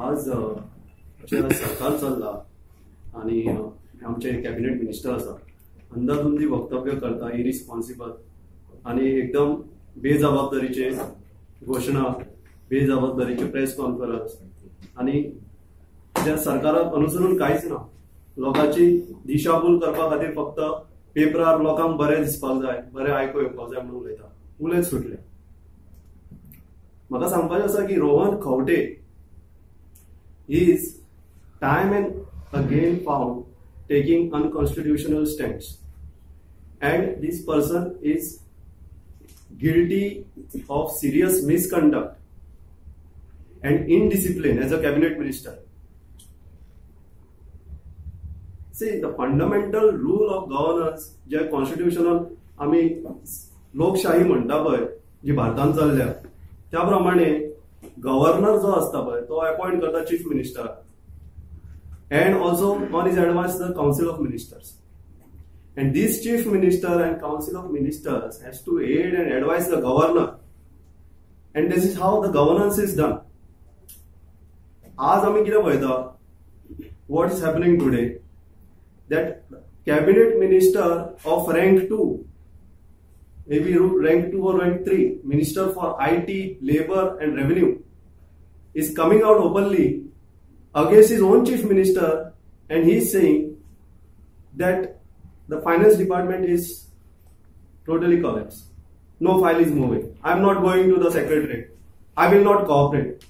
आज सरकार चल्ला आनी आमचे कॅबिनेट मिनिस्टर आसा, अंदाधुंदी वक्तव्य करता, इरिस्पॉन्सिबल आनी एकदम बेजबाबदारीचे घोशणा, बेजबाबदारीचे प्रेस कॉन्फरन्स आनी त्या सरकाराक अनुसरून कांयच ना. लोकांची दिशाभूल करपा खातीर फक्त पेपरार लोकांक बरें दिसपाक जाय, बरें आयको येवपाक जाय म्हणून उलयता, उलयत सुटले. म्हाका सांगपाचें आसा की Rohan Khaunte is time and again found taking unconstitutional stands and this person is guilty of serious misconduct and indiscipline as a cabinet minister. See, the fundamental rule of governance J constitutional आमी लोकशाही म्हणटा पळय, जी भारतान चल्ल्या त्या प्रमाणे governor जो आसता पळय तो अपॉइंट करता chief minister and also on his advice the council of ministers. And this chief minister and council of ministers has to aid and advise the governor. And this is how the governance is done. आज आमी कितें पळयता, what is happening today, that cabinet minister of rank 2, maybe rank 2 or rank 3, minister for IT, labor and revenue is coming out openly against his own chief minister, and he is saying that the finance department is totally collapsed. No file is moving. I am not going to the secretariat. I will not cooperate.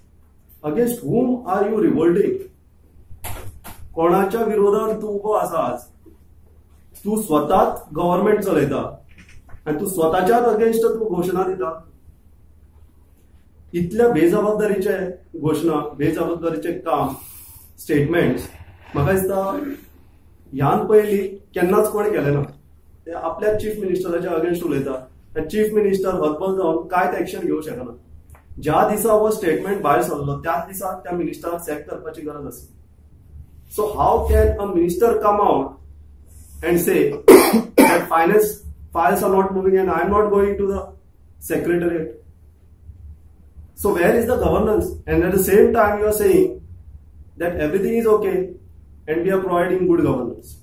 Against whom are you revolting? कोणाच्या विरोधात तू उभो आसा आज? तू स्वतःच government चलयता आनी तू स्वताच्याच अगेन्स्ट तू घोशणा दिता. इतल्या बेजबाबदारीचे घोशणा, बेजबाबदारीचे काम, स्टेटमेंट्स म्हाका दिसता ह्यान पयलीं केन्नाच कोणें केलें ना. ते आपल्या चीफ मिनिस्टराच्या अगेन्स्ट उलयता आनी चीफ मिनिस्टर हतबल जावन कांयच एक्शन घेवंक शकना. ज्या दिसा हो स्टेटमेंट भायर सरलो त्याच दिसा त्या मिनिस्टराक सॅक करपाची गरज आसा. So how can a minister come out and say that finance files are not moving and I am not going to the secretariat? So where is the governance? And at the same time you are saying that everything is okay and we are providing good governance.